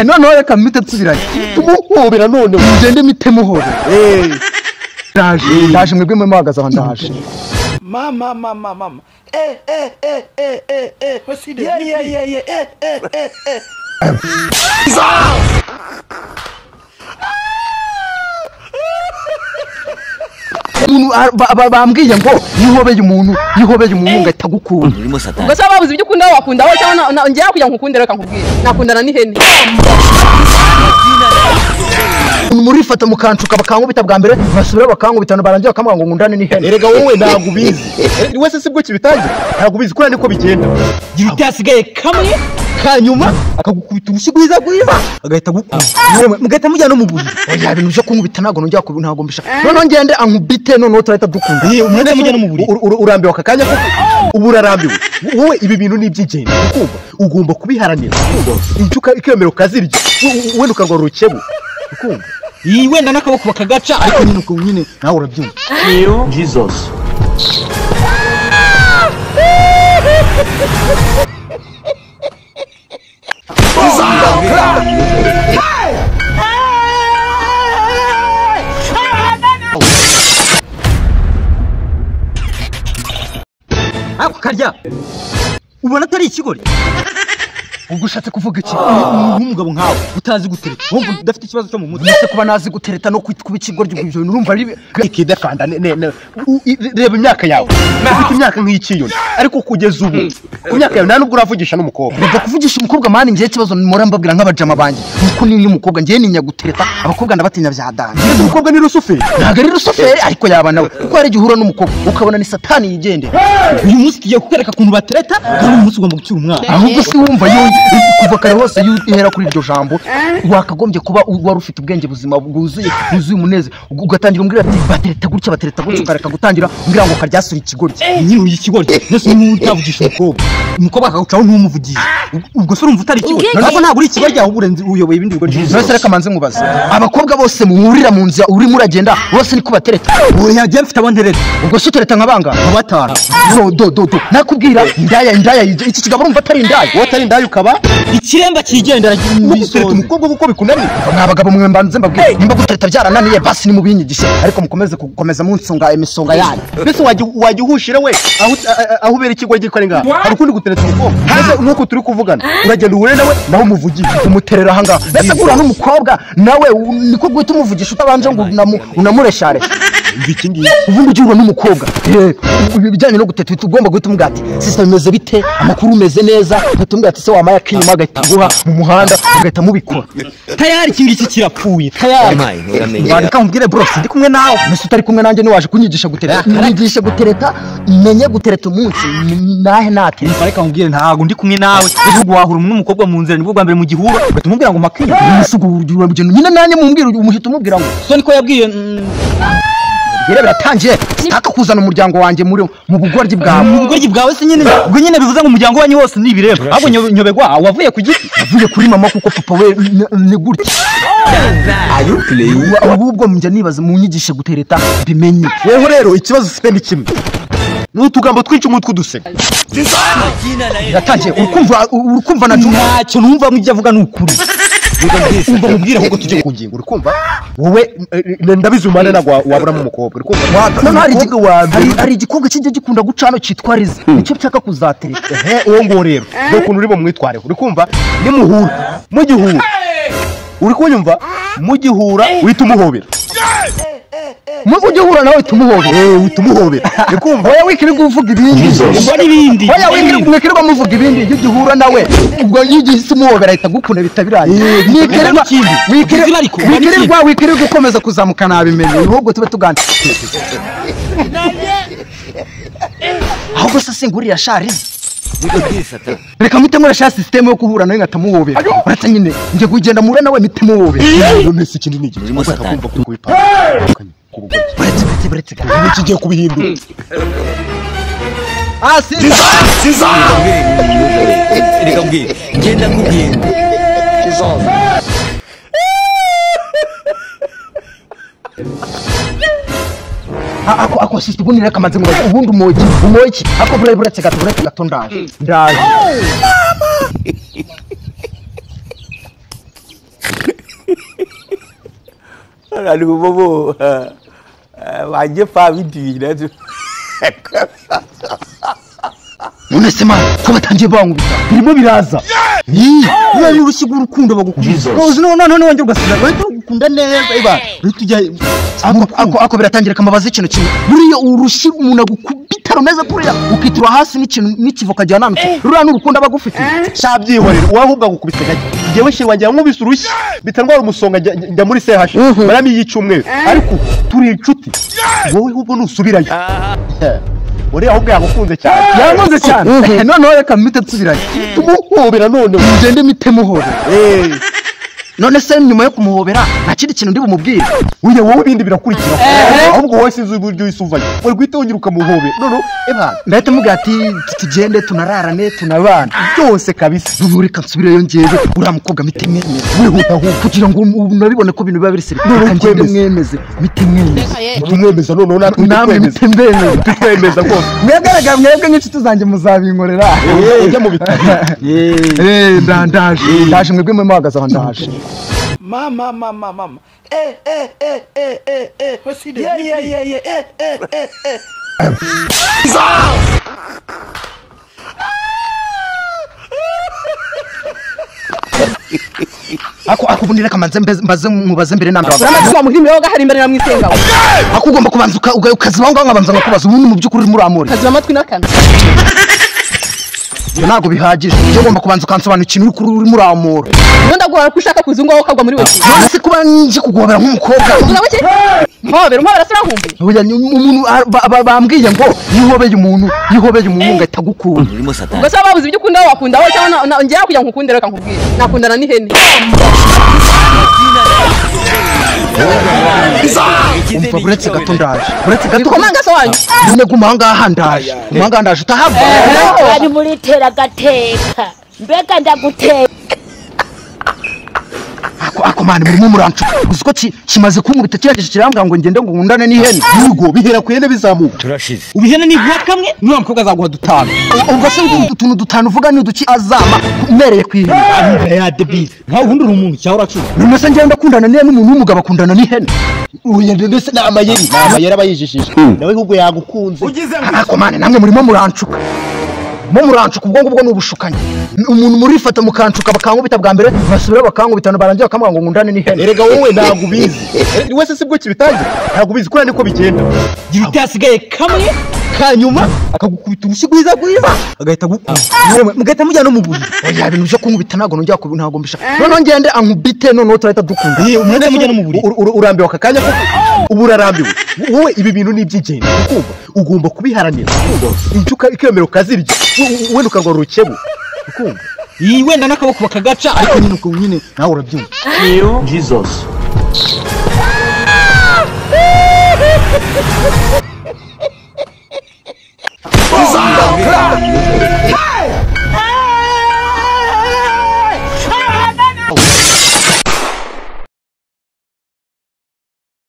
Noneho reka mpite nsubirayo. Tumuhobera none ngende mite muhobera. Ndaje ndaje mwebwe mwe muhagaze aho ndaje. Mama mama mama. Eh eh eh eh eh eh. Yeah yeah yeah yeah eh eh eh eh. Bambwiye ngo yihobeye umuntu yihobeye umuntu ngahita gukunda. Ubwo se babuze ibyo ukunda wakunda wowe cyangwa ngiye kugira ngo nkukunde reka nkubwire. Nakundana n'ihene. Murifata mukancuka bakankubita bwa mbere basubira bakankubita barangira bakamubwira ngo ngundane n'ihene. Erega wowe ntabwo ubizi. Wese sibwo kibitangira. Ntabwo ubizi kuri niko bigenda. Gira utasigaye kamwe kanyuma akagukubita urushyi rwiza rwiza agahita gukunda. Mugahita mujya no mu buriri. Oya ibintu byo kunkubita ntabwo nongera kubi ntabwo mbisha. Noneho ngende ankubite noneho turahita dukunda. Mugahita mujya no mu buriri. Urambiwe aka kanya koko ubu urarambiwe. Wowe ibi bintu ni iby'ingenzi ukumva ugomba kubiharanira. Ukumva ikemera ukazirya wenda ukarwara urukebu. Ukumva iyi wenda n'akaboko bakagaca ariko nyine uko nyine nawe urabyumva. Jesus. Ako karya ubona atari ikigori. Ubwo ushatse kuvuga iki? Nk'umugabo nkawe utazi gutereta wumva udafite ikibazo cyo mu mutwe. Ese kuba nazi gutereta no kuba ikigoryi ibyo bintu urumva ari ikidefanda reba imyaka yawe ufite imyaka nk'ikiyoni ariko kugeza ubu ku myaka yawe nta nubwo uravugisha n'umukobwa. Reka kuvugisha umukobwa mani ngiye ikibazo mpora mbabwira nk'abajama banjye nuko ninya umukobwa ngiye ninya gutereta abakobwa ndabatinya bya dani. Ese umukobwa ni rusuferi? Ntabwo ari rusuferi ariko yaba nawe kuko hari igihe uhura n'umukobwa ukabona ni satani yigendera. Uyu munsi tugiye kukwereka ukuntu batereta kandi uyu munsi ugomba gucyura umwana. Ahubwo si wumva yo kuva kare hose ihera kuri iryo jambo wakagombye kuba wari ufite ubwenge buzima bwuzuye bwuzuye umunezero ugatangira umbwira ati batereta gutya batereta gutya ukareka gutangira umbwira ngo karyasura ikigoryi. Nyine uri ikigoryi ndetse n'ubu utavugisha umukobwa umukobwa akagucaho ntumuvugishe ubwo se urumva utari ikigoryi ntabwo ntabwo uri ikigoryi ahubwo urenze uyoboye ibindi bigoryi. None reka manze nkubaze abakobwa bose muhurira mu nzira urimo uragenda bose niko batereta? Oya njye mfite abo ntereta. Ubwo se utereta nka bangahe? Nka batanu. Do do do do nakubwira indaya indaya iki kigabo urumva atari indaya. Wowe atari indaya ukaba ikiremba kigendera gutereta umukobwa kuko bikunaniye. Mwa bagabo mwe mbanze mbabwire nimba gutereta byarananiye basi ni mubinyigishe ariko mukomeze gukomeza munsunga imisonga yanyu. Mbese wajya uhushira we aho ubera ikigoryi gikora ngaha hari ukundi gutereta umukobwa mbese nuko turi kuvugana uragenda uhure nawe naho umuvugisha umuterera aha ngaha. Mbese guhura n'umukobwa nawe niko guhita umuvugisha utabanje ngo unamureshareshe. Ubundi ujya uhura n'umukobwa ibijyanye no guteta uhita ugomba guhita umubwira ati sisita bimeze bite amakuru umeze neza uhita umubwira ati se wamaye akiyuma agahita aguha mu muhanda ugahita mubikora. Tayari iki ngiki kirapfuye tayari. Reka nkubwire bro ndi kumwe nawe. Mbese utari kumwe nanjye ntiwaje kunyigisha gutereta? Nyigishe gutereta menye gutereta umunsi nahe nate. Reka nkubwire ntabwo ndi kumwe nawe. Ubwo wahura n'umukobwa mu nzira nibwo bwa mbere mu gihura ugahita umubwira ngo makiye. Nyine nanjye mumbwira umuhita umubwira ngo so niko yabwiye. Bire biratangiye sitaka kuzana umuryango wanjye muri mu bugoryi bwawe. Mu bugoryi bwawe se nyine ubwo nyine bivuze ngo umuryango wanyu wose ni ibireba ahubwo nyobegwa wavuye ku giti wavuye kuri mama kuko papa we ni gutya. Are you playing? Ahubwo njya nibaza munyigishe gutereta bimenye. Weho rero ikibazo ufite ni kimwe ni utugambo twinshi umutwe uduseka. Biratangiye urukumva na Juma ntacyo numva mwibyo avuga ni ukuri. Umva mubwire ahubwo tujye ku ngingo uri kumva wowe ndabizi umwana ntabwo waburamo umukobwa uri kumva. Hari igikobwa kijya gikunda gucano cyitwa Liza nicyo nshaka kuzatereta. Uwo nguwo rero dore ukuntu uri bumwitwareho uri kumva nimuhura mugihura uri kunyumva mugihura uhita umuhobera. Ujya uhura nawe uhita umuhobera. Uhita umuhobera uri kumva. Oya wikirirwa uvuga ibindi ubwo n'ibindi. Oya wikirirwa muvuga ibindi iyo ugihura nawe ubwo iyo ugihise umuhobera ahita agukunda bihita birangira. Wikirirwa ukomeza kuzamuka nabimenye ahubwo tube tuganira. Ahubwo se singurira shariza. Reka mpite nkoresha sisiteme yo guhura nawe nkatamuhobera. Uretse nyine njye kugenda mure nawe mpite muhobera. None se ikindi ni iki? Kumva kuri kubipanga. Buretse buretse buretse iki kigiye kubihindura. Ah sisa. Reka mbwire ngenda nkubwire. Ako sister ubundi reka manze ngo ubundi umoki umoki ako buretse gato buretse gato ndaje ndaje. Mama. Bobo None se man ko batangiye bankubita birimo biraza. Niba ni urushyi rw'urukundo bagukunda. Uzi none wongera ugasubira bahita bagukunda neza iba tujya ako biratangira kamabaza ikintu kimwe. Buriya urushyi umuntu agukubita rumeze kuriya ukitura hasi n'ikintu n'ikivo kajya nanutse. Ruriya n'urukundo abagufitiye. Shabyihorera uwahubwa gukubise gake. Ngewe shiri wanjye yankubise urushyi bitandwara umusonga njya muri CH barami y'icyumweru ariko turi inshuti wowe ahubwo nusubirayo. Uriya ahubwo yagukunze cyane. Yankunze cyane. Noneho reka mpite nsubirayo. Tumuhobera none ngende mpite muhobera. None se nyuma yo kumuhobera nta kindi kintu ndi bumubwire. Uya wowe ibindi birakurikira. Ahubwo wowe sinzi uburyo wisuvayo. Uri guhita wongera ukamuhobera. None eba ndahita mubwira ati tugende tunararane tunabana. Byose kabisa. None reka nsubireyo ngewe uriya mukobwa mpite mwemeze. Wihuta ahubwo kugira ngo unabibone ko ibintu biba biri seri. Reka ngende mwemeze mpite mwemeze. Tumwemeza none natwe tumwemeze. Twemeza rwose. Mwegaragara mwebwe nk'inshuti zanjye muzabinkorera. Ujya mu bitaro. Ndaje. Ndaje mwebwe mwe muhagaze aho ndaje. Mama mama mama. Eh eh eh eh eh eh. Yeah yeah yeah yeah. Eh eh eh eh. Ako ubundi reka manze mbaze mubaze mbere nambere. Uramaze muhimbi woga hari imbere na mwisenga. Ako ugomba kubanza ukaziba ngaho nkabanza ngakubaza ubundi mu by'ukuri muri amore. Kaziba amatwi n'akanwa. Ntabwo bihagije. Ugomba kubanza ukansobanura ikintu uri muri amore. Ubundi ndaguhora ko ushaka kuzungu ukagwa muri we. None se kuba nje kuguhobera nk'umukobwa. Mpobera umpobera sinahumbe. Oya umuntu bambwiye ngo yihobeye umuntu yihobeye umuntu ngahita gukunda. Ubwo se babuze ibyo ukunda wakunda wowe cyangwa ngewe kugira ngo nkukunde reka nkubwire. Nakundana n'ihene. Umva buretse gato ndaje. Buretse gato komanga so wanyu. None guma ngaha ndaje. Guma ngaha ndaje utahava. Ari muri tera gateka. Mbega ndaguteka. Ako mani murimo murancuka. Uzi ko kimaze kunkubita kirangije kirambwira ngo ngende ngo nkundane n'ihene. Yego bihera ku ihene bizamuka. Turashize. Ubihene ni guha kamwe n'uwa mukobwa azaguha dutanu. Ubwo se utuntu dutanu uvuga ni uduki azama mbereye ku ihene. Ya debile. Nkawe ubundi uri umuntu cyangwa uracuza. None se ngende ndakundana n'ihe n'umuntu w'umugabo akundana n'ihene. Uya ndetse ni amayeri. Ni amayeri aba yijishije. Nawe ahubwo yagukunze. Ako mani namwe murimo murancuka. Mo murancuka ubwo ngubwo ni ubushukanyi. Umuntu murifata mukancuka bakankubita bwa mbere basubira bakankubita barangira bakamwanga ngo ngundane n'ihene. Erega wowe ntabwo ubizi. Wese sibwo kibitangira. Ntabwo ubizi kuriya niko bigenda. Gira utasigaye kamwe kanyuma akagukubita urushyi rwiza rwiza agahita agukunda. Mugahita mujya no mu buriri. Oya ibintu byo kunkubita ntabwo nongera ntabwo mbishaka. Noneho ngende ankubite noneho turahita dukunda. Mugahita mujya no mu buriri. Urambiwe aka kanya koko ubu urarambiwe. Wowe ibi bintu ni iby'ingenzi. Ukumva ugomba kubiharanira. Icyo ikemera ukazirya. Wenda ukarwara urukebu. Ukumva wenda n'akaboko bakagaca ariko nyine uko nyine nawe urabyumva. Jesus.